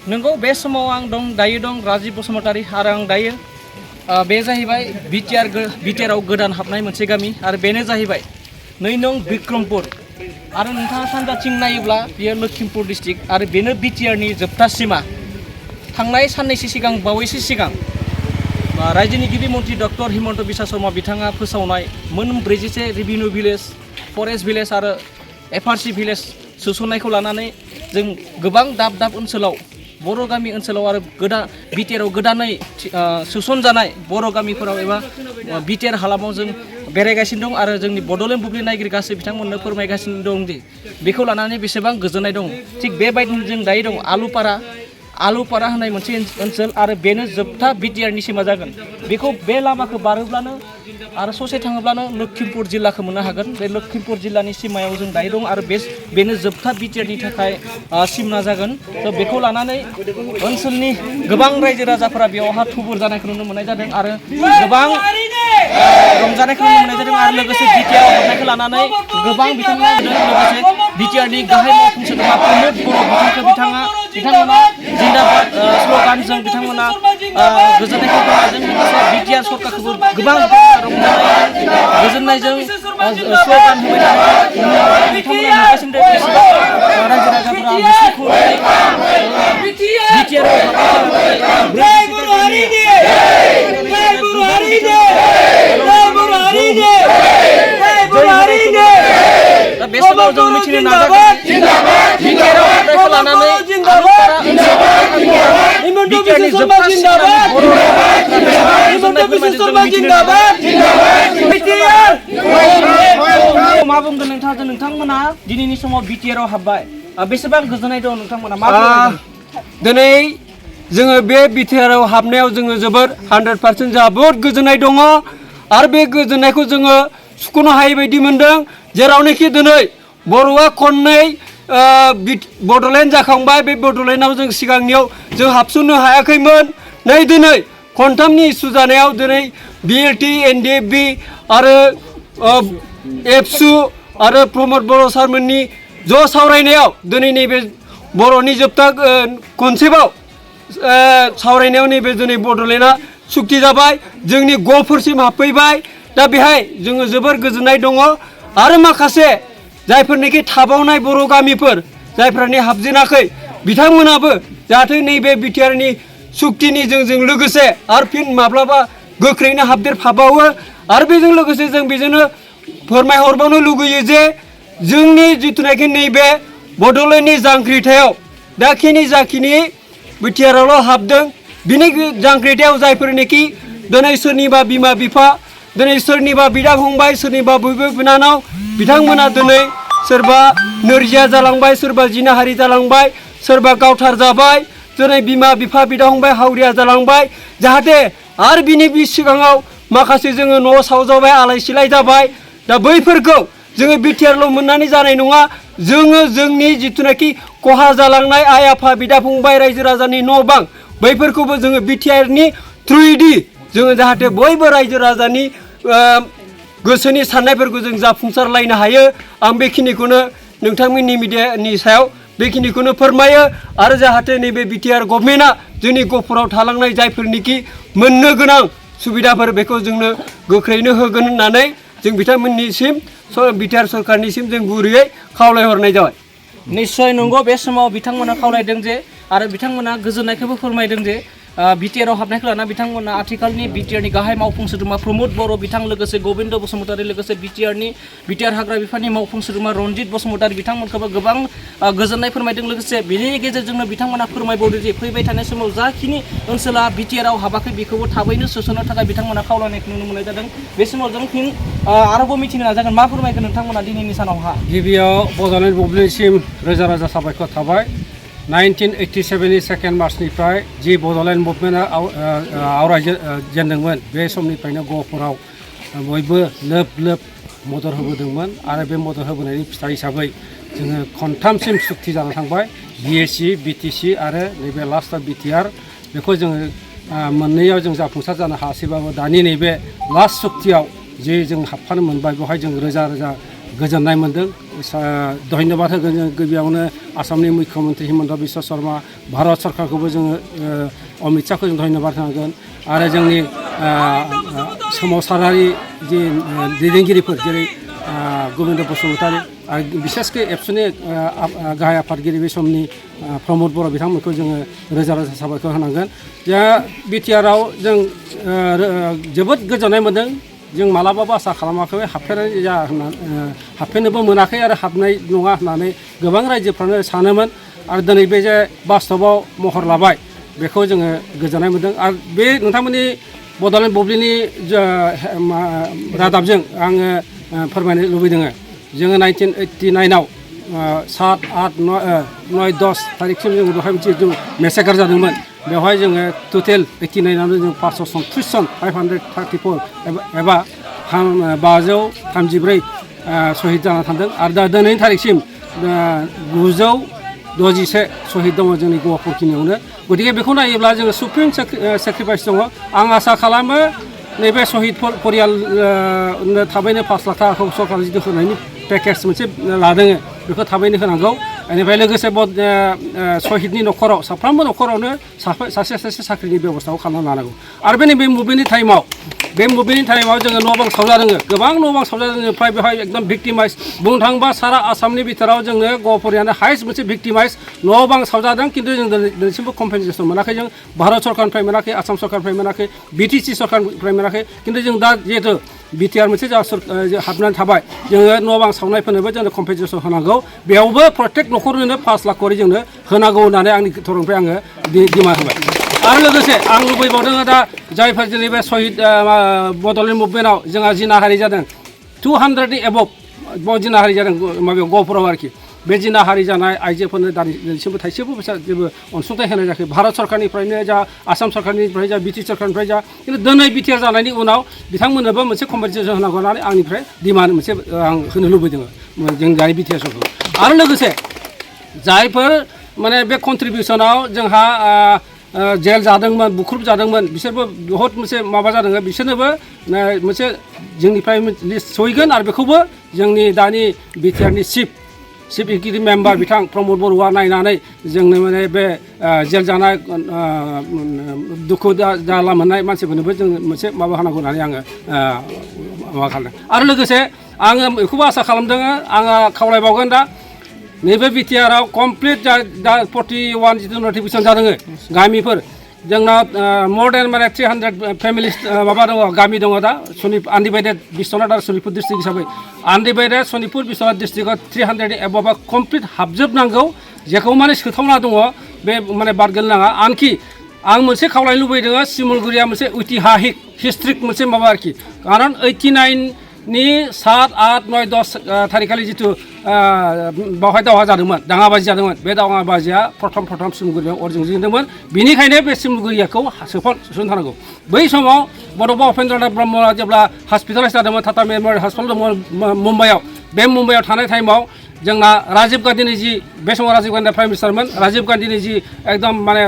नोंगौ बे समाव आं दं दायो दं राजिब बसुमतारी आरो आं दायो बे जाहैबाय बिटिआरआव गोदान हाबनाय मोनसे गामि आरो बेनो जाहैबाय 2 नं बिक्रमपुर आरो नोंथाङा सानजाथिं नायोब्ला बेयो लखिमपुर डिस्ट्रिक्ट आरो बेनो बिटिआरनि जोबथा सिमा थांनाय साननैसो सिगां बावैसो सिगां रायजोनि गिबि मन्थ्रि डक्टर हिमन्त बिश्व शर्मा बिथाङा फोसावनाय मोन 44 रेभिनिउ भिलेज फरेस्ट भिलेज आरो एफआरसि भिलेज सोसननायखौ लानानै जों गोबां दाब दाब ओनसोलाव बर' गामि ओनसोलाव आरो बिटिआरआव गोदानै सोसनजानाय बर' गामिफोराव एबा बिटिआर हालामाव जों बेरायगासिनो दं आरो जोंनि बड'लेण्ड बुब्लि नायगिरि गासै बिथांमोननो फोरमायगासिनो दं दि बेखौ लानानै बेसेबां गोजोननाय दं थिग बेबायदिनो जों दायो दं आलुपारा होननाय मोनसे ओनसोल आरो बेनो जोबथा बिटिआरनि सिमा जागोन बेखौ बे लामाखौ बारोब्लानो आरो ससे थाङोब्लानो लखिमपुर जिल्लाखौ मोननो हागोन बे लखिमपुर जिल्लानि सिमायाव जों दायो दं आरो बेनो जोबथा बिटिआरनि थाखाय सिमना जागोन थ' बेखौ लानानै ओनसोलनि गोबां रायजो राजाफोरा बेयावहा थुबुर जानायखौ नुनो मोननाय जादों आरो गोबां रंजानायखौ नुनो मोननाय जादों आरो लोगोसे बिटिआर हाबनायखौ लानानै गोबां बिथांमोना लोगोसे बिटिआरनि गाहाय मावफुं सोद्रोमा प्रमद बर' बिथांमोना जिन्दाबाद स्ल'गानजों बिथांमोना गोजोननायखौ फोरमायदों लोगोसे बिटिआर सरकारखौबो गोबां रंजानाय गोजोननायजों स्ल'गान होबाय थानाय बिथांमोना नुगासिनो रायजो राजाफोरा बे समाव जों मिथिनो नाजागोन बिटिआरआव हाबनायखौ लानानै बिटिआरनि जोबथा मा बुंगोन नोंथांमोना दिनैनि समाव बिटिआरआव हाबबाय बेसेबां गोजोननाय दं नोंथांमोना मा दिनै जोङो बे बिटिआरआव हाबनायाव जोङो जोबोद 100% जोंहा बहुत गोजोननाय दङ आरो बे गोजोननायखौ जोङो सुख'नो हायै बायदि मोनदों जेरावनोखि दिनै बर'आ खननै बड'लेण्ड जाखांबाय बे बड'लेण्डआव जों सिगांनियाव जों हाबसननो हायाखैमोन नै दिनै खनथामनि इसु जानायाव दिनै बिएलटि एनडिएफबि आरो एबसु आरो प्रमद बर' सारमोननि ज' सावरायनायाव दिनै नैबे बर'नि जोबथा कनसेप्टआव सावरायनायाव नैबे दिनै बड'लेण्डआ सुक्ति जाबाय जोंनि गफोरसिम हाबफैबाय दा बेहाय जोङो जोबोर गोजोननाय दङ आरो माखासे जायफोरनिखि थाबावनाय बर' गामिफोर जायफोरनि हाबजेनाखै बिथांमोनाबो जाहाथे नैबे बिटिआरनि सुक्तिनि जोंजों लोगोसे आरो फिन माब्लाबा गोख्रैनो हाबदेरफाबावो आरो बेजों लोगोसे जों बेजोंनो फोरमायहरबावनो लुगैयो जे जोंनि जिथुनाखि नैबे बड'लेण्डनि जांख्रिथायाव जाखिनि बिटिआरआवल' हाबदों बिनि जांख्रिथायाव जायफोरनिखि दिनै सोरनिबा बिमा बिफा दिनै सोरनिबा बिदा फंबाय सोरनिबा बिब' बिनानाव बिथांमोना दिनै सोरबा नोरजिया जालांबाय सोरबा जिनाहारि जालांबाय सोरबा गावथार जाबाय दिनै बिमा बिफा बिदा फंबाय हावरिया जालांबाय जाहाथे आरो बिनि सिगाङाव माखासे जोङो न' सावजाबाय आलाय सिलाय जाबाय दा बैफोरखौ जोङो बिटिआरल' मोननानै जानाय नङा जोङो जोंनि जिथुनाखि खहा जालांनाय आइ आफा बिदा फंबाय रायजो राजानि न' बां बैफोरखौबो जोङो बिटिआरनि थ्रुयैदि जोङो जाहाथे बयबो रायजो राजानि गोसोनि साननायफोरखौ जों जाफुंसारलायनो हायो आं बेखिनिखौनो नोंथांमोननि मिडियानि सायाव बेखिनिखौनो फोरमायो आरो जाहाथे नैबे बिटिआर गभर्नमेन्टआ जोंनि गफुराव थालांनाय जायफोरनिखि मोननो गोनां सुबिदाफोर बेखौ जोंनो गोख्रैनो होगोन होननानै जों बिथांमोननिसिम बिटिआर सरकारनिसिम जों गुरैयै खावलायहरनाय जाबाय निश्चय नंगौ बे समाव बिथांमोना खावलायदों जे आरो बिथांमोना गोजोननायखौबो फोरमायदों जे बिटिआरआव हाबनायखौ लाना बिथांमोना आथिखालनि बिटिआरनि गाहाय मावफुं सोद्रोमा प्रमद बर' बिथां लोगोसे गोविन्द बसुमतारी लोगोसे बिटिआर हाग्रा बिफाननि मावफुं सोद्रोमा रनजित बसुमतारी बिथांमोनखौबो गोबां गोजोननाय फोरमायदों लोगोसे बेनि गेजेरजोंनो बिथांमोना फोरमायबावदों जे फैबाय थानाय समाव जाखिनि ओनसोला बिटिआरआव हाबाखै बेखौबो थाबैनो सोसननो थाखाय बिथांमोना खावलायनायखौ नुनो मोननाय जादों बे समाव जों फिन आरोबाव मिथिनो नाजागोन मा फोरमायगोन नोंथांमोना दिनैनि सानावहा गिबियाव बड'लेण्ड बुब्लिसिम रोजा रोजा साबायखर थाबाय 1987नि 2 मार्चनिफ्राय जि बड'लेण्ड मुभमेन्टआ आवरायजेनदोंमोन बे समनिफ्रायनो गहपुराव बयबो लोब लोब मदद होबोदोंमोन आरो बे मदद होबोनायनि फिथाइ हिसाबै जोङो खनथामसिम सुक्ति जाना थांबाय बिएसि बिटिसि आरो नैबे लास्टआव बिटिआर बेखौ जोङो मोननैयाव जों जाफुंसार जानो हायासैबाबो दानि नैबे लास्ट सुक्तियाव जे जों हाबफानो मोनबाय बेवहाय जों रोजा रोजा गोजोननाय मोन्दों धन्यबाद होगोन जों गिबियावनो आसामनि मुख्यमन्त्रि हिमन्त बिश्व शर्मा भारत सरकारखौबो जोङो अमित शाहखौ जों धन्यबाद होनांगोन आरो जोंनि सोमावसारारि जि दैदेनगिरिफोर जेरै गोविन्द बसुमतारी आरो बिसेसके एबसुनि गाहाय आफादगिरि बे समनि प्रमद बर' बिथांमोनखौ जोङो रोजा रोजा साबायखर होनांगोन दा बिटिआरआव जों जोबोद गोजोननाय मोन्दों जों मालाबाबो आसा खालामाखै हाबफेरनोबो मोनाखै आरो हाबनाय नङा होननानै गोबां रायजोफ्रानो सानोमोन आरो दिनै बे जे बास्तबाव महर लाबाय बेखौ जोङो गोजोननाय मोन्दों आरो बे नोंथांमोननि बड'लेण्ड बुब्लिनि रादाबजों आङो फोरमायनो लुबैदों जोङो 1989आव 7, 8, 9, 10 थारिखसिम जोङो बेवहाय मोनसे मेसेकार जादोंमोन बेवहाय जोङो टटेल 89आवनो जों 537 जन 534 एबा 534 शहीद जाना थांदों आरो दा दिनैनि थारिखसिम 961 शहीद दङ जोंनि गवापुरखिनियावनो गतिके बेखौ नायोब्ला जोङो सुप्रिम सेक्रिफाइस दङ आं आसा खालामो नैबे शहीद परियालनो थाबैनो 5 लाख थाखाखौ सरकारा जिथु होनायनि पेकेज मोनसे लादों बेखौ थाबैनो होनांगौ बेनिफ्राय लोगोसे शहीदनि न'खराव साफ्रोमबो न'खरावनो सासे साख्रिनि बेबस्थाखौ खालामना लानांगौ आरो बे मुभमेन्टनि टाइमाव जोङो न' बां सावजादों गोबां न' बां सावजादों फ्राय बेवहाय एकदम भिक्टिमाइज बुंनो थाङोबा सारा आसामनि बिथोराव जोंनो गवापुरियानो हाइस्ट मोनसे भिक्टिमाइज न' बां सावजादों खिन्थु जों दिनैसिमबो कम्पेनसेसन मोनाखै जों भारत सरकारनिफ्राय मोनाखै आसाम सरकारनिफ्राय मोनाखै बिटिसि सरकारनिफ्राय मोनाखै खिन्थु जों दा जिहेतु बिटिआर मोनसे हाबनानै थाबाय जोङो न' बां सावनायफोरनोबो जोंनो कम्पेनसेसन होनांगौ बेयावबो प्रत्येक न'खरनोनो 5 लाख करि जोंनो होनांगौ होननानै आंनि थरनिफ्राय आङो डिमान्ड होबाय आरो लोगोसे आं लुबैबावदों दा जायफोर जोंनि बे शहीद बड'लेण्ड मुभमेन्टआव जोंहा जिनाहारि जादों 200नि एबभ जिनाहारि जादों माबायाव गहपुराव आरोखि बे जिनाहारि जानाय आइजोफोरनो दिनैसिमबो थाइसेबो फैसा जेबो अनसुंथाइ होनाय जायाखै भारत सरकारनिफ्रायनो जा आसाम सरकारनिफ्राय जा बिटिसि सरकारनिफ्राय जा खिन्थु दिनै बिटिआर जानायनि उनाव बिथांमोननोबो मोनसे कम्पेनसेसन होनांगौ होननानै आंनिफ्राय डिमान्ड मोनसे आं होनो लुबैदों जों दानि बिटिआर सरकारखौ आरो लोगोसे जायफोर माने बे कन्ट्रिबिउसनाव जोंहा जेल जादोंमोन बुख्रुब जादोंमोन बिसोरबो बहुत मोनसे माबा जादों बिसोरनोबो मोनसे जोंनिफ्राय लिस्ट सहैगोन आरो बेखौबो जोंनि दानि बिटिआरनि चिफ एक्जिकिउटिभ मेम्बार बिथां प्रमद बर'आ नायनानै जोंनो माने बे जेल जानाय दुखु दाला मोननाय मानसिफोरनोबो जों मोनसे माबा होनांगौ होननानै आङो माबा खालामदों आरो लोगोसे आङो बेखौबो आसा खालामदों आङो खावलायबावगोन दा नैबे बिटिआरआव कमप्लिट दा 41 जिथु नटिफिकेसन जादों गामिफोर जोंना मर देन माने 300 फेमिलिस माबा दङ गामि दङ दा आनडिभाइडेड बिश्वनाथ आरो सनितपुर डिस्ट्रिक्ट हिसाबै आनडिभाइडेड सनितपुर बिश्वनाथ डिस्ट्रिक्टआव 300नि एबभआ कमप्लिट हाबजोबनांगौ जेखौ माने सोथावना दङ बे माने बारगोन नाङा आनखि आं मोनसे खावलायनो लुबैदों सिमुलगुरिया मोनसे ऐतिहासिक हिस्ट्रिक मोनसे माबा आरोखि खारन 89नि 7, 8, 9, 10 थारिखालि जिथु बावहाय दावहा जादोंमोन दाङाबाजि जादोंमोन बे दाङाबाजिया प्रथम सिमुलगुरियाव अर जोंदोंमोन बेनिखायनो बे सिमुलगुरियाखौ सोसनथारनांगौ बै समाव बड'फा उपेन्द्रनाथ ब्रह्मआ जेब्ला हस्पिटालाइज जादोंमोन टाटा मेमरियेल हस्पिटाल दंमोन मुम्बाइआव बे मुम्बाइआव थानाय टाइमाव जोंना राजीव गान्धीनि जि बे समाव राजीव गान्धीआ प्राइम मिनिस्टारमोन राजीव गान्धीनि जि एकदम माने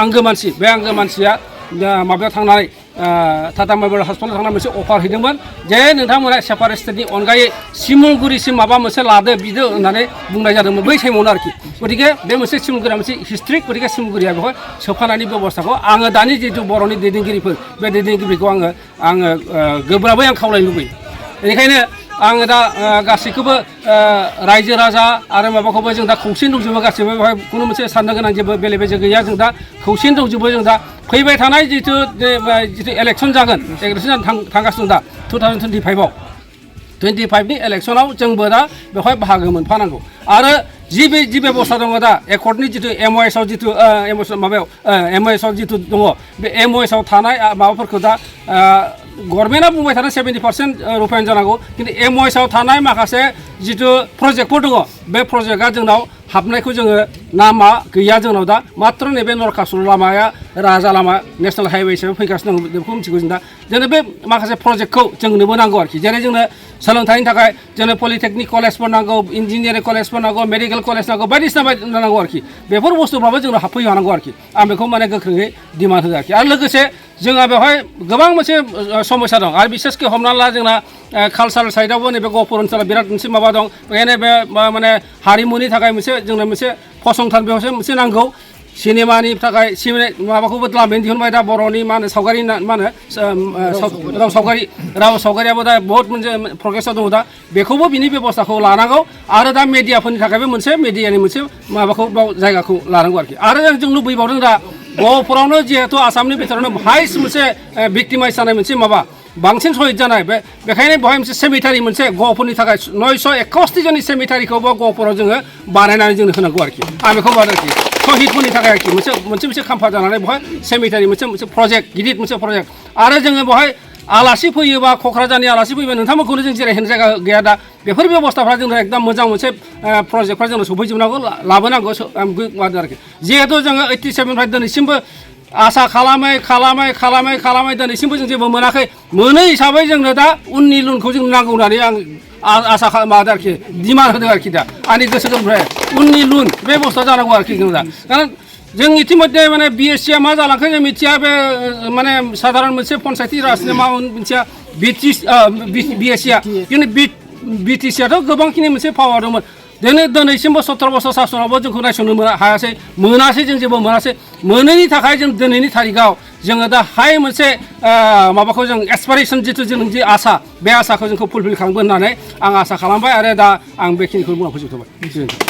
आंगो मानसि बे आंगो मानसिया माबायाव थांनानै टाटा मेमरियेल हस्पिटालाव थांनानै मोनसे अफार हैदोंमोन जे नोंथांमोना सेपारेट स्टेटनि अनगायै सिमुलगुरिसिम माबा मोनसे लादो बिदो होननानै बुंनाय जादोंमोन बै टाइमावनो आरोखि गतिके बे मोनसे सिमुलगुरिया मोनसे हिस्ट्रिक गतिके सिमुलगुरिया बेवहाय सोफानायनि बेबस्थाखौ आङो दानि जिथु बर'नि दैदेनगिरिफोर बे दैदेनगिरिखौ आङो गोब्राबै आं खावलायनो लुबैयो बेनिखायनो आङो दा गासैखौबो रायजो राजा आरो माबाखौबो जों दा खौसेनो दंजोबो गासैबो बेवहाय खुनु मोनसे साननो गोनां जेबो बेले बेजे गैया जों दा खौसेनो दंजोबो जों दा फैबाय थानाय जिथु इलेक्सन जागोन इलेक्सन थांगासिनो दा 2025आव 25नि इलेक्सनाव जोंबो दा बेवहाय बाहागो मोनफानांगौ आरो जि बेबस्था दङ दा एकर्डनि जिथु एमअएसआव जिथु माबायाव एमअएसआव जिथु दङ बे एमअएसआव थानाय माबाफोरखौ दा गभर्नमेन्टआ बुंबाय थादों 70% रुपायन जानांगौ खिन्थु एमअएसआव थानाय माखासे जिथु प्रजेक्टफोर दङ बे प्रजेक्टआ जोंनाव हाबनायखौ जोङो नामा गैया जोंनाव दा मात्र नैबे नरखासुर लामाया राजा लामा नेसनेल हाइवे हिसाबै फैगासिनो दं बेखौ मिथिगौ जों दा जोंनो बे माखासे प्रजेक्टखौ जोंनोबो नांगौ आरोखि जेरै जोंनो सोलोंथाइनि थाखाय जोंनो पलिटेकनिक कलेजफोर नांगौ इन्जिनियारिं कलेजफोर नांगौ मेडिकेल कलेज नांगौ बायदिसिना नांगौ आरोखि बेफोर बुस्थुफ्राबो जोंनो हाबफैनो हानांगौ आरोखि आं बेखौ माने गोख्रोङै डिमान्ड होयो आरोखि आरो लोगोसे जोंहा बेवहाय गोबां मोनसे समस्या दं आरो बिसेसके हमना ला जोंना कालसारेल साइडआवबो नैबे गहपुर ओनसोलाव बिराद मोनसे माबा दं बेखायनो बे माने हारिमुनि थाखाय मोनसे जोंनो मोनसे फसंथान बेवहाय मोनसे नांगौ सिनेमानि थाखाय माबाखौबो लामायाव दिहुनबाय दा बर'नि मा होनो सावगारि मा होनो राव सावगारियाबो दा बहुत मोनसे प्रग्रेसआव दङ दा बेखौबो बिनि बेबस्थाखौ लानांगौ आरो दा मेडियाफोरनि थाखायबो मोनसे मेडियानि मोनसे माबाखौ बाव जायगाखौ लानांगौ आरोखि आरो जों लुबैबावदों दा गहपुरावनो जिहेतु आसामनि बिथोरावनो हाइस्ट मोनसे भिक्टिमाइज जानाय मोनसे माबा बांसिन सहिद जानाय बेखायनो बेवहाय मोनसे सेमिटारि मोनसे गहपुरनि थाखाय 961 जननि सेमिटारिखौबो गहपुराव जोङो बानायनानै जोंनो होनांगौ आरोखि आं बेखौ बादो आरोखि सहिदफोरनि थाखाय आरोखि मोनसे खाम्फा जानानै बेवहाय सेमिटारि मोनसे प्रजेक्ट गिदिर मोनसे प्रजेक्ट आरो जोङो बेवहाय आलासि फैयोबा क'क्राझारनि आलासि फैयोबा नोंथांमोनखौनो जों जिरायहोनो जायगा गैया दा बेफोर बेबस्थाफ्रा जोंनो एकदम मोजां मोनसे प्रजेक्टफ्रा जोंनो सफैजोबनांगौ लाबोनांगौ आरोखि जिहेतु जोङो 87निफ्राय दिनैसिमबो आसा खालामै दिनैसिमबो जों जेबो मोनाखै मोनै हिसाबै जोंनो दा उननि लुनखौ जों नांगौ होननानै आं आसा माबादों आरोखि डिमान्ड होदों आरोखि दा आंनि गोसो गोरबोनिफ्राय उननि लुन बे बुस्थुआ जानांगौ आरोखि जों दा कारण जों इतिमध्ये माने BSCआ मा जालांखो जों मिथिया बे माने साधारन मोनसे पन्सायती राजनि मा मिथिया BSCआ खिन्थु BTCआथ' गोबांखिनि मोनसे पावार दंमोन दिनैसिमबो 17 बोसोर सासनावबो जोंखौ नायसननो मोनासै जों जेबो मोनैनि थाखाय जों दिनैनि थारिखआव जोङो दा हाय मोनसे माबाखौ जों एसपिरेसन जिथु जों जि आसा बे आसाखौ जोंखौ फुलफिल खालामगोन होननानै आं आसा खालामबाय आरो दा आं बेखिनिखौ बुंना फोजोबथ'बाय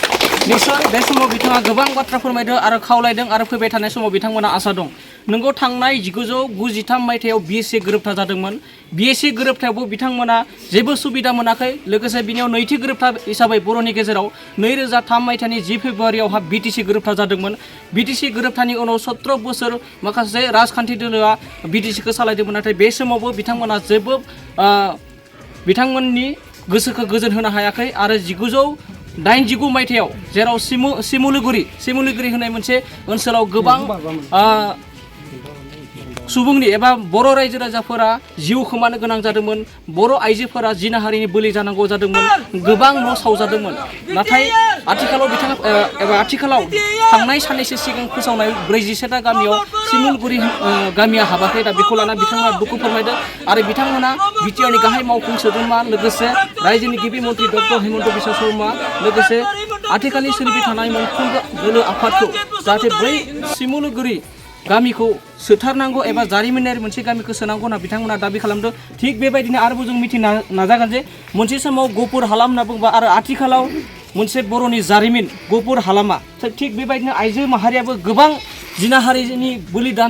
निश्चय बे समाव बिथाङा गोबां बाथ्रा फोरमायदों आरो खावलायदों आरो फैबाय थानाय समाव बिथांमोना आसा दं नोंगौ थांनाय 1993 मायथाइयाव BSC गोरोबथा जादोंमोन BSC गोरोबथायावबो बिथांमोना जेबो सुबिदा मोनाखै लोगोसे बिनियाव नैथि गोरोबथा हिसाबै बर'नि गेजेराव 2003 मायथाइनि 10 फेब्रुवारियावहा BTC गोरोबथा जादोंमोन BTC गोरोबथानि उनाव 17 बोसोर माखासे राजखान्थि दोलोआ BTCखौ सालायदोंमोन नाथाय बे समावबो बिथांमोना जेबो बिथांमोननि गोसोखौ गोजोन होनो हायाखै आरो 1989 मायथाइयाव जेराव सिमुलुगुरि होनाय मोनसे ओनसोलाव गोबां सुबुंनि एबा बर' रायजो राजाफोरा जिउ खोमानो गोनां जादोंमोन बर' आइजोफोरा जिनाहारिनि बोलि जानांगौ जादोंमोन गोबां न' सावजादोंमोन नाथाय आथिखालाव थांनाय साननैसो सिगां फोसावनाय 47टा गामियाव सिमुलुगुरि गामिया हाबाखै दा बेखौ लाना बिथांमोना दुखु फोरमायदों आरो बिथांमोना बिटिआरनि गाहाय मावफुं सोद्रोमा लोगोसे रायजोनि गिबि मन्त्रि डक्टर हेमन्त बिश्व शर्मा लोगोसे आथिखालनि सोलिबाय थानाय मोनफ्रोमबो दोलो आफादखौ जाहाथे बै सिमुलुगुरि गामिखौ सोथारनांगौ एबा जारिमिनारि मोनसे गामिखौ सोनांगौ होनना बिथांमोना दाबि खालामदों थिग बेबायदिनो आरोबाव जों मिथिनो नाजागोन जे मोनसे समाव गहपुर हालाम होनना बुङोबा आरो आथिखालाव मोनसे बर'नि जारिमिन गहपुर हालामा थिग बेबायदिनो आइजो माहारियाबो गोबां जिनाहारिनि बलिदान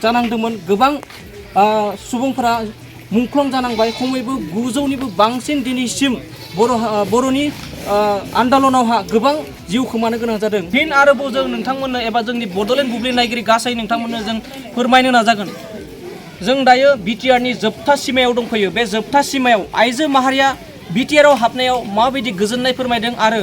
जानांदोंमोन गोबां सुबुंफोरा मुंख्लं जानांबाय खमैबो 900निबो बांसिन दिनैसिम बर'नि आन्दलनावहा गोबां जिउ खोमानो गोनां जादों फिन आरोबाव जों नोंथांमोननो एबा जोंनि बड'लेण्ड बुब्लि नायगिरि गासै नोंथांमोननो जों फोरमायनो नाजागोन जों दायो बिटिआरनि जोबथा सिमायाव दंफैयो बे जोबथा सिमायाव आइजो माहारिया बिटिआराव हाबनायाव माबायदि गोजोननाय फोरमायदों आरो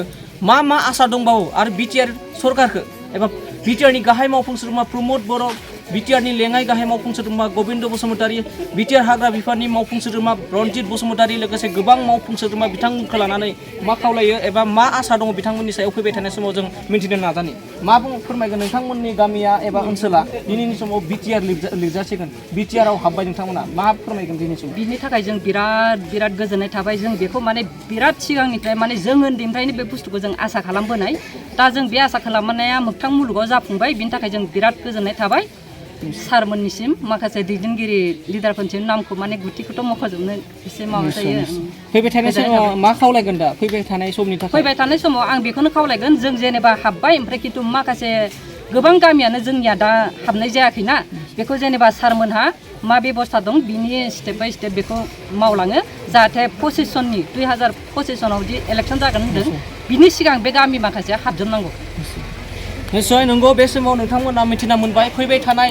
मा आसा दंबावो आरो बिटिआर सरकारखौ एबा बिटिआरनि गाहाय मावफुं सोद्रोमा प्रमद बर' बिटिआरनि लेङाइ गाहाय मावफुं सोद्रोमा गोबिन्द बसुमतारी बिटिआर हाग्रा बिफाननि मावफुं सोद्रोमा रनजित बसुमतारी लोगोसे गोबां मावफुं सोद्रोमा बिथांमोनखौ लानानै मा खावलायो एबा मा आसा दङ बिथांमोननि सायाव फैबाय थानाय समाव जों मिन्थिनो नाजानि मा फोरमायगोन नोंथांमोननि गामिया एबा ओनसोला दिनैनि समाव बिटिआर लिरजासिगोन बिटिआराव हाबबाय नोंथांमोना मा फोरमायगोन दिनैनि समाव बिनि थाखाय जों बिराद गोजोननाय थाबाय जों बेखौ माने बिराद सिगांनिफ्राय माने जों उन्दैनिफ्रायनो बे बुस्थुखौ जों आसा खालामबोनाय दा जों बे आसा खालामनाया मोगथां मुलुगाव जाफुंबाय बिनि थाखाय जों बिराद गोजोननाय थाबाय सारमोननिसिम माखासे दैदेनगिरि लिडारफोरनिसिम नामखौ माने गुथिखौथ' मख'जोबनो एसे माबा जायो फैबाय थानाय समाव मा खावलायगोन दा फैबाय थानाय समनि थाखाय फैबाय थानाय समाव आं बेखौनो खावलायगोन जों जेनेबा हाबबाय ओमफ्राय खिन्थु माखासे गोबां गामियानो जोंनिया दा हाबनाय जायाखैना बेखौ जेनेबा सारमोनहा मा बेबस्था दं बिनि स्टेप बाय स्टेप बेखौ मावलाङो जाहाथे 2025 सनाव जि इलेक्सन जागोन होनदों बिनि सिगां बे गामि माखासेया हाबजोबनांगौ निश्चय नंगौ बे समाव नोंथांमोना मिथिना मोनबाय फैबाय थानाय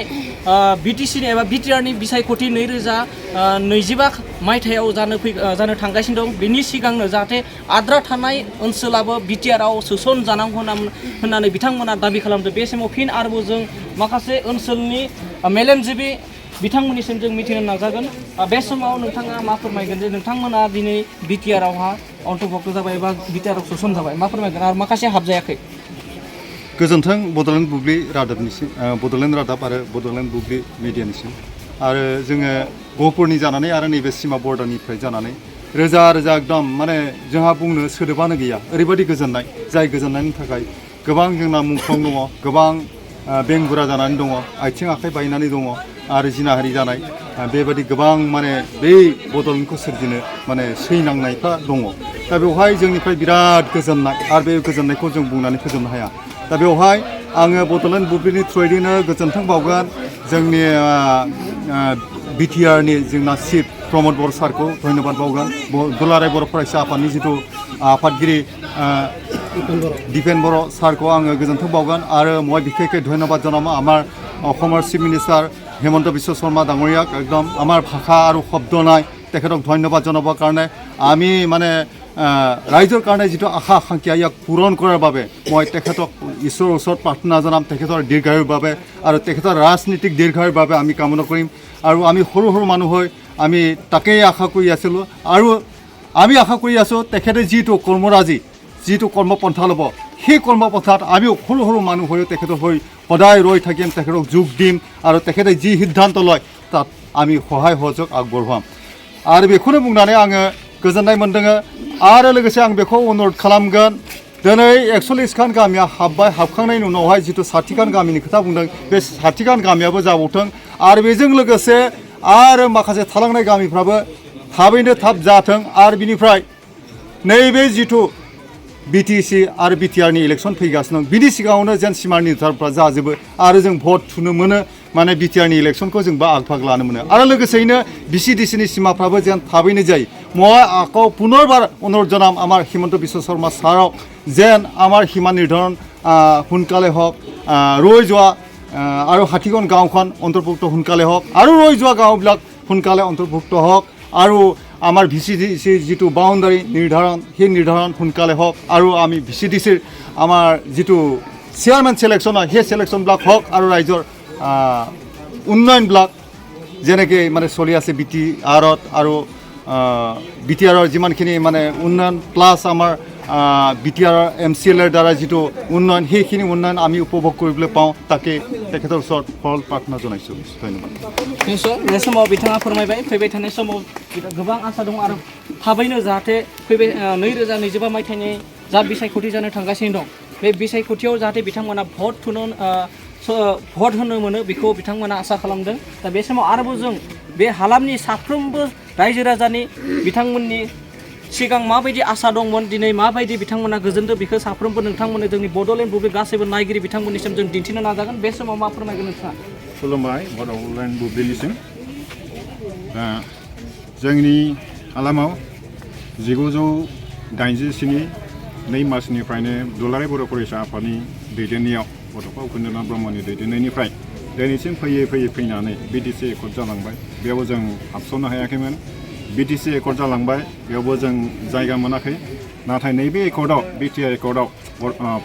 बिटिसिनि एबा बिटिआरनि बिसायख'थि 2025 मायथाइयाव जानो थांगासिनो दं बेनि सिगांनो जाहाथे आद्रा थानाय ओनसोलाबो बिटिआराव सोसन जानांगौ होननानै बिथांमोना दाबि खालामदों बे समाव फिन आरोबाव जों माखासे ओनसोलनि मेलेमजिबि बिथांमोननिसिम जों मिथिनो नाजागोन बे समाव नोंथाङा मा फोरमायगोन जे नोंथांमोना दिनै बिटिआरावहा अन्तर्भुक्त जाबाय एबा बिटिआराव सोसन जाबाय मा फोरमायगोन आरो माखासे हाबजायाखै गोजोन्थों बड'लेण्ड बुब्लि रादाबनिसिम बड'लेण्ड रादाब आरो बड'लेण्ड बुब्लि मिडियानिसिम आरो जोङो गहपुरनि जानानै आरो नैबे सिमा बर्डारनिफ्राय जानानै रोजा रोजा एकदम माने जोंहा बुंनो सोदोबानो गैया ओरैबायदि गोजोननाय जाय गोजोननायनि थाखाय गोबां जोंना मुंख्लं दङ गोबां बेंगुरा जानानै दङ आथिं आखाइ बायनानै दङ आरो जिनाहारि जानाय बेबायदि गोबां माने बै बड'लेण्डखौ सोरजिनो माने सैनांनायफ्रा दङ दा बेवहाय जोंनिफ्राय बिराद गोजोननाय आरो बे गोजोननायखौ जों बुंनानै फोजोबनो हाया दा बेवहाय आङो बड'लेण्ड बुब्लिनि थ्रुयैनो गोजोन्थों बावगोन जोंनि बिटिआरनि जोंना चिफ प्रमद बर सारखौ धन्यबाद बावगोन दुलाराय बर' फरायसा आफादनि जिथु आफादगिरि दीपेन बर' सारखौ आङो गोजोन्थों बावगोन आरो মই বিশেষকৈ ধন্যবাদ জনাম আমাৰ অসমৰ চিফ মিনিষ্টাৰ হেমন্ত বিশ্ব শৰ্মা ডাঙৰীয়াক একদম আমাৰ ভাষা আৰু শব্দ নাই তেখেতক ধন্যবাদ জনাবৰ কাৰণে আমি মানে ৰাইজৰ কাৰণে যিটো আশা আকাংক্ষা ইয়াক পূৰণ কৰাৰ বাবে মই তেখেতক ঈশ্বৰৰ ওচৰত প্ৰাৰ্থনা জনাম তেখেতৰ দীৰ্ঘায়ুৰ বাবে আৰু তেখেতৰ ৰাজনীতিক দীৰ্ঘায়ুৰ বাবে আমি কামনা কৰিম আৰু আমি সৰু সৰু মানুহ হৈ আমি তাকেই আশা কৰি আছিলোঁ আৰু আমি আশা কৰি আছোঁ তেখেতে যিটো কৰ্মৰাজি যিটো কৰ্মপন্থা ল'ব সেই কৰ্মপন্থাত আমিও সৰু সৰু মানুহ হৈ তেখেতৰ হৈ সদায় ৰৈ থাকিম তেখেতক যোগ দিম আৰু তেখেতে যি সিদ্ধান্ত লয় তাত আমি সহায় সহযোগ আগবঢ়াম आरो बेखौनो बुंनानै आङो गोजोननाय मोन्दों आरो लोगोसे आं बेखौ अनुरद खालामगोन दिनै 41 खान गामिया हाबबाय हाबखांनायनि उनावहाय जिथु 60 खान गामिनि खोथा बुंदों बे 60 खान गामियाबो जाबावथों आरो बेजों लोगोसे आरो माखासे थालांनाय गामिफ्राबो थाबैनो थाब जाथों आरो बिनिफ्राय नैबे जिथु बिटिसि आरो बिटिआरनि इलेक्सन फैगासिनो बिनि सिगाङावनो जेन सिमा निर्धारनफ्रा जाजोबो आरो जों भट थुनो मोनो माने बिटिआरनि इलेक्सनखौ जों आग भाग लानो मोनो आरो लोगोसेयैनो बिसिडिसिनि सिमाफ्राबो जेन थाबैनो जायो মই আকৌ পুনৰবাৰ অনুৰোধ জনাম আমাৰ হিমন্ত বিশ্ব শৰ্মা ছাৰক যেন আমাৰ সীমা নিৰ্ধাৰণ সোনকালে হওক ৰৈ যোৱা আৰু হাতীগণ গাঁওখন অন্তৰ্ভুক্ত সোনকালে হওক আৰু ৰৈ যোৱা গাঁওবিলাক সোনকালে অন্তৰ্ভুক্ত হওক আৰু আমাৰ ভিচিডিচিৰ যিটো বাউণ্ডাৰী নিৰ্ধাৰণ সেই নিৰ্ধাৰণ সোনকালে হওক আৰু আমি ভিচিডিচিৰ আমাৰ যিটো চেয়াৰমেন চিলেকশ্যন হয় সেই চিলেকশ্যনবিলাক হওক আৰু ৰাইজৰ উন্নয়নবিলাক যেনেকৈ মানে চলি আছে বিটিআৰত আৰু বিটিআৰৰ যিমানখিনি মানে উন্নয়ন প্লাছ আমাৰ বিটিআৰৰ MCLৰ দ্বাৰা যিটো উন্নয়ন সেইখিনি উন্নয়ন আমি উপভোগ কৰিবলৈ পাওঁ তাকে তেখেতৰ ওচৰত ফল প্ৰাৰ্থনা জনাইছোঁ ধন্যবাদ निश्चय बे समाव बिथाङा फोरमायबाय फैबाय थानाय समाव गोबां आसा दं आरो थाबैनो जाहाथे फैबाय 2025 मायथाइनि जा बिसायख'थि जानो थांगासिनो दं बे बिसायख'थियाव जाहाथे बिथांमोना भट होनो मोनो बेखौ बिथांमोना आसा खालामदों दा बे समाव आरोबाव जों बे हालामनि साफ्रोमबो रायजो राजानि बिथांमोननि सिगां माबायदि आसा दंमोन दिनै माबायदि बिथांमोना गोजोनदों बेखौ साफ्रोमबो नोंथांमोननो जोंनि बड'लेण्ड बुब्लि गासैबो नायगिरि बिथांमोननिसिम जों दिन्थिनो नाजागोन बे समाव मा फोरमायगोन नोंथाङा खुलुमबाय बड'लेण्ड बुब्लिनिसिम दा जोंनि हालामाव 1987 2 मार्चनिफ्रायनो दुलाराय बर' फरायसा आफादनि दैदेननायाव बड'फा उपेन्द्रनाथ ब्रह्मनि दैदेननायनिफ्राय दिनैसिम फैयै फैनानै बिटिसि एकर्ड जालांबाय बेयाव जों हाबसननो हायाखैमोन बिटिसि एकर्ड जालांबाय बेयावबो जों जायगा मोनाखै नाथाय नैबे एकर्डआव बिटिआर एकर्डआव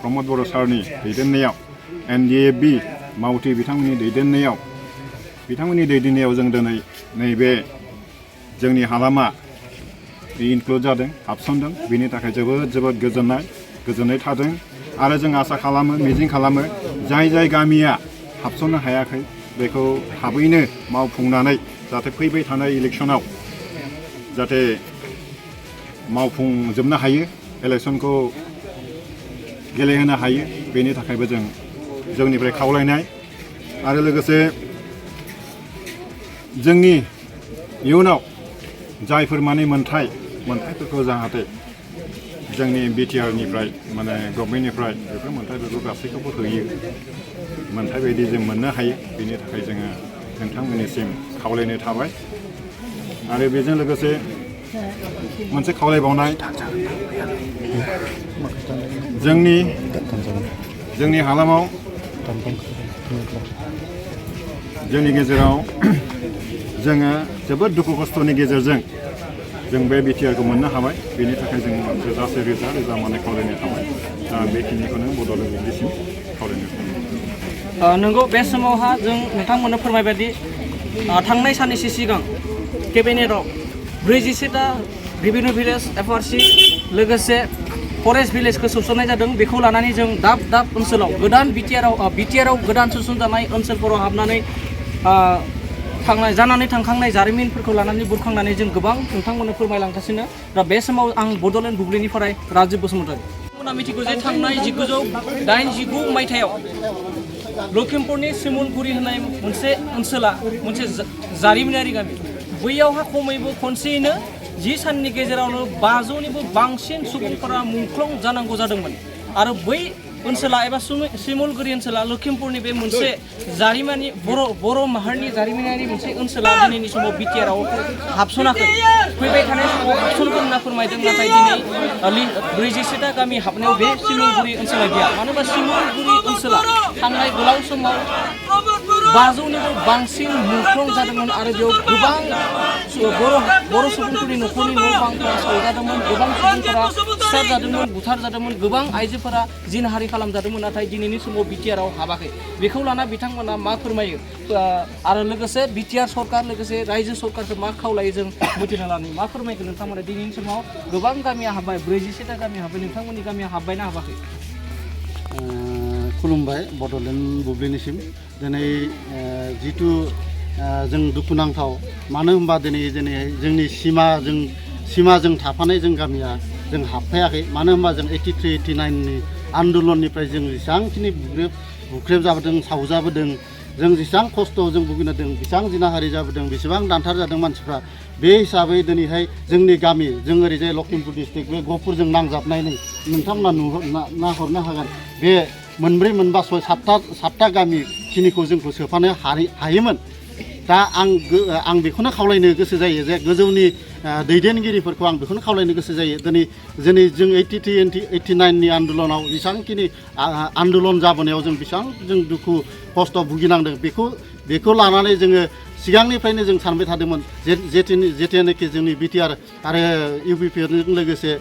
प्रमद बर' सारनि दैदेननायाव NDAB मावथि बिथांमोननि दैदेननायाव जों दिनै नैबे जोंनि हालामा इनक्लुड जादों हाबसनदों बेनि थाखाय जोबोद गोजोननाय थादों आरो जों आसा खालामो मिजिं खालामो जाय गामिया हाबसननो हायाखै बेखौ थाबैनो मावफुंनानै जाहाथे फैबाय थानाय इलेक्सनाव जाहाथे मावफुंजोबनो हायो इलेक्सनखौ गेलेहोनो हायो बेनि थाखायबो जोंनिफ्राय खावलायनाय आरो लोगोसे जोंनि इयुनाव जायफोर माने मोन्थायफोरखौ जाहाथे जोंनि बिटिआरनिफ्राय माने गभर्नमेन्टनिफ्राय बेफोर मोन्थायफोरखौ गासैखौबो होयो मोन्थाय बायदि जों मोननो हायो बेनि थाखाय जोङो नोंथांमोननिसिम खावलायनाय थाबाय आरो बेजों लोगोसे मोनसे खावलायबावनाय जोंनि हालामाव जोंनि गेजेराव जोङो जोबोद दुखु खस्थ'नि गेजेरजों जों बे बिटिआरखौ मोननो हाबाय बेनि थाखाय जों थोजासे रोजा माने खावलायनाय थाबाय दा बेखिनिखौनो बड'लेण्ड बुब्लिसिम खावलायनाय थाबाय नंगौ बे समावहा जों नोंथांमोननो फोरमायबायदि थांनाय साननैसो सिगां केबिनेटआव 47टा रेभिनिउ भिलेज FRC लोगोसे फरेस्ट भिलेजखौ सोसननाय जादों बेखौ लानानै जों दाब ओनसोलाव गोदान बिटिआरआव गोदान सोसनजानाय ओनसोलफोराव हाबनानै जानानै थांखांनाय जारिमिनफोरखौ लानानै बुरखांनानै जों गोबां नोंथांमोननो फोरमायलांगासिनो दा बे समाव आं बड'लेण्ड बुब्लिनिफ्राय राजिब बसुमतारी नोंथांमोना मिथिगौ जे थांनाय 1989 मायथाइयाव लखिमपुरनि सिमुलगुरि होननाय मोनसे ओनसोला मोनसे जारिमिनारि गामि बैयावहा खमैबो खनसेयैनो 10 साननि गेजेरावनो 500निबो बांसिन सुबुंफोरा मुंख्लं जानांगौ जादोंमोन आरो बै ओनसोला एबा सिमुलगुरि ओनसोला लखिमपुरनि बे मोनसे जारिमिनारि बर' माहारिनि जारिमिनारि मोनसे ओनसोला दिनैनि समाव बिटिआरआव हाबसनाखै फैबाय थानाय समाव हाबसनगोन होनना फोरमायदों नाथाय दिनै 47टा गामि हाबनायाव बे सिमुलगुरि ओनसोला गैया मानो होनबा सिमुलगुरि ओनसोला थांनाय गोलाव समाव 500निबो बांसिन मुंख्लं जादोंमोन आरो बेयाव गोबां बर' सुबुंफोरनि न'खरनि न' बांफोरा सावजादोंमोन गोबां सुबुंफोरा सिथारजादोंमोन बुथारजादोंमोन गोबां आइजोफोरा जिनाहारि खालामजादोंमोन नाथाय दिनैनि समाव बिटिआरआव हाबाखै बेखौ लाना बिथांमोना मा फोरमायो आरो लोगोसे बिटिआर सरकार लोगोसे रायजो सरकारखौ मा खावलायो जों मिथिना लानो मा फोरमायगोन नोंथांमोना दिनैनि समाव गोबां गामिया हाबबाय 47टा गामिया हाबबाय नोंथांमोननि गामिया हाबबायना हाबाखै खुलुमबाय बड'लेण्ड बुब्लिनिसिम दिनै जिथु जों दुखुनांथाव मानो होनबा दिनै जोंनि सिमाजों थाफानाय जों गामिया जों हाबफायाखै मानो होनबा जों 83 89नि आन्दलननिफ्राय जों जेसेबांखिनि बुख्रेब जाबोदों सावजाबोदों जों जेसेबां खस्थ' जों भुगिनादों बेसेबां जिनाहारि जाबोदों बेसेबां दानथार जादों मानसिफ्रा बे हिसाबै दिनैहाय जोंनि गामि जों ओरैजाय लखिमपुर डिस्ट्रिक्ट बे गहपुरजों नांजाबनायनै नोंथांमोना नाहरनो हागोन बे मोनब्रै मोनबा 7टा गामिखिनिखौ जोंखौ सोफानो हायोमोन दा आं बेखौनो खावलायनो गोसो जायो जे गोजौनि दैदेनगिरिफोरखौ आं बेखौनो खावलायनो गोसो जायो दिनै जों 83 89नि आन्दलनाव जेसेबांखिनि आन्दलन जाबोनायाव जों बेसेबां जों दुखु खस्थ' भुगिनांदों बेखौ लानानै जोङो सिगांनिफ्रायनो जों सानबाय थादोंमोन जेथियानोखि जोंनि बिटिआर आरो इउपिपिजों लोगोसे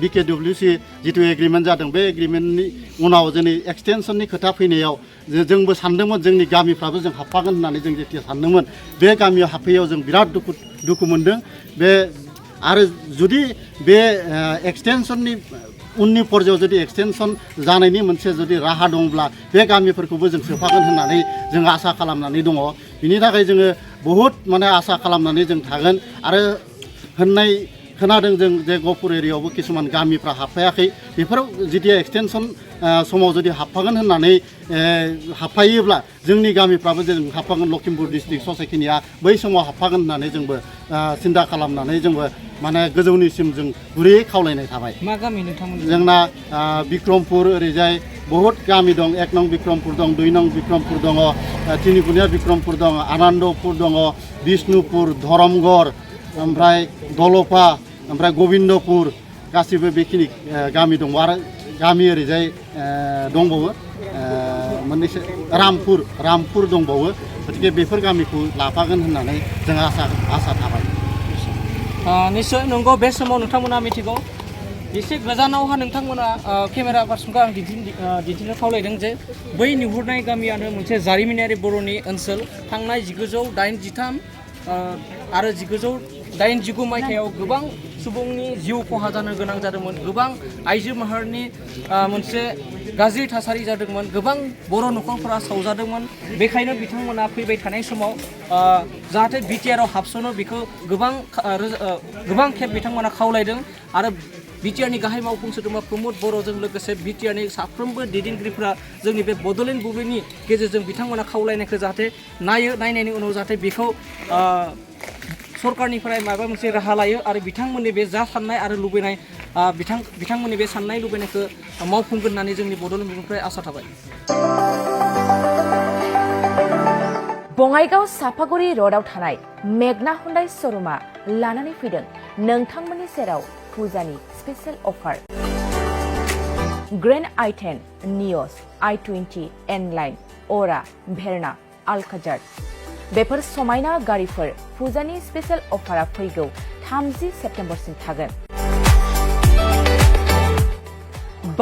BKWC जिथु एग्रिमेन्ट जादों बे एग्रिमेन्टनि उनाव जोंनि एक्सटेनसननि खोथा फैनायाव जोंबो सानदोंमोन जोंनि गामिफ्राबो जों हाबफागोन होननानै जों जेथिया सानदोंमोन बे गामियाव हाबफैयाव जों बिराद दुखु मोनदों बे आरो जुदि बे एक्सटेनसननि उननि पर्यायाव जुदि एक्सटेनसन जानायनि मोनसे जुदि राहा दंब्ला बे गामिफोरखौबो जों सोफागोन होननानै जों आसा खालामनानै दङ बिनि थाखाय जोङो बहुद आसा खालामनानै जों थागोन आरो होननाय खोनादों जों जे गहपुर एरियायावबो किसुमान गामिफ्रा हाबफायाखै बेफोराव जुदि एक्सटेनसन समाव जुदि हाबफागोन होननानै हाबफायोब्ला जोंनि गामिफ्राबो जों हाबफागोन लखिमपुर डिस्ट्रिक्ट ससाइटिनिया बै समाव हाबफागोन होननानै जोंबो सिन्था खालामनानै जोंबो गोजौनिसिम जों गुरैयै खावलायनाय थाबाय मा गामि नोंथांमोन जोंना बिक्रमपुर ओरैजाय बहुत गामि दं 1 नं बिक्रमपुर दं 2 नं बिक्रमपुर दङ तिनिकुनिया बिक्रमपुर दङ आनन्दपुर दङ बिष्णुपुर धरमगढ़ ओमफ्राय दलपा ओमफ्राय गबिन्दपुर गासिबो बेखिनि गामि दङ आरो गामि ओरैजाय दंबावो मोननैसो रामपुर दंबावो गतिके बेफोर गामिखौ लाफागोन होननानै जों आसा थाबाय निश्चय नंगौ बे समाव नोंथांमोना मिथिगौ एसे गोजानावहा नोंथांमोना केमेरा पार्सनखौ आं दिन्थिनो खावलायदों जे बै नुहुरनाय गामियानो मोनसे जारिमिनारि बर'नि ओनसोल थांनाय 1983 आरो 1989 मायथाइयाव गोबां सुबुंनि जिउ खहा जानो गोनां जादोंमोन गोबां आइजो माहारिनि मोनसे गाज्रि थासारि जादोंमोन गोबां बर' न'खरफोरा सावजादोंमोन बेखायनो बिथांमोना फैबाय थानाय समाव जाहाथे बिटिआरआव हाबसनो बेखौ गोबां खेब बिथांमोना खावलायदों आरो बिटिआरनि गाहाय मावफुं सोद्रोमा प्रमद बर'जों लोगोसे बिटिआरनि साफ्रोमबो दैदेनगिरिफोरा जोंनि बे बड'लेण्ड बुब्लिनि गेजेरजों बिथांमोना खावलायनायखौ जाहाथे नायनायनि उनाव जाहाथे बेखौ सरकारनिफ्राय माबा मोनसे राहा लायो आरो बिथांमोननि बे जा साननाय आरो लुबैनाय बिथांमोननि बे साननाय लुबैनायखौ मावफुंगोन होननानै जोंनि बड'लेण्ड बुब्लिनिफ्राय आसा थाबाय बङाइगाव सापागुरि र'डआव थानाय मेगना हुन्डाइ श'रुमा लानानै फैदों नोंथांमोननि सेराव फुजानि स्पेशल अफार ग्रेन्ड i10 नियस i20 N-लाइन अरा भेरना आलकाजार बेफोर समायना गारिफोर फुजानि स्पेशल अफारा फैगौ 30 सेप्तेम्बरसिम थागोन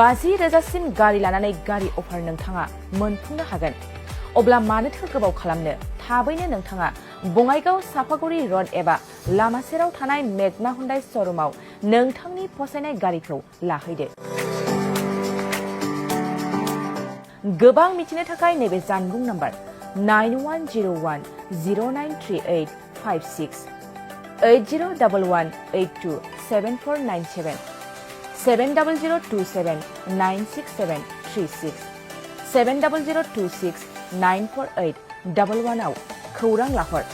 50,000सिम गारि लानानै गारि अफार नोंथाङा मोनफुंनो हागोन अब्ला मानोथो गोबाव खालामनो थाबैनो नोंथाङा बङाइगाव सापागुरि र'ड एबा लामा सेराव थानाय मेगना हुन्डाइ श'रुमाव नोंथांनि फसायनाय गारिखौ लाहैदो गोबां मिथिनो थाखाय नैबे जानबुं नाम्बार 9101093856 8011827497 700279673 70026948111 आव खौरां लाहर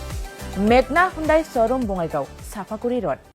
मेगना हुन्डाइ श'रुम बङाइगाव साफागुरि रड।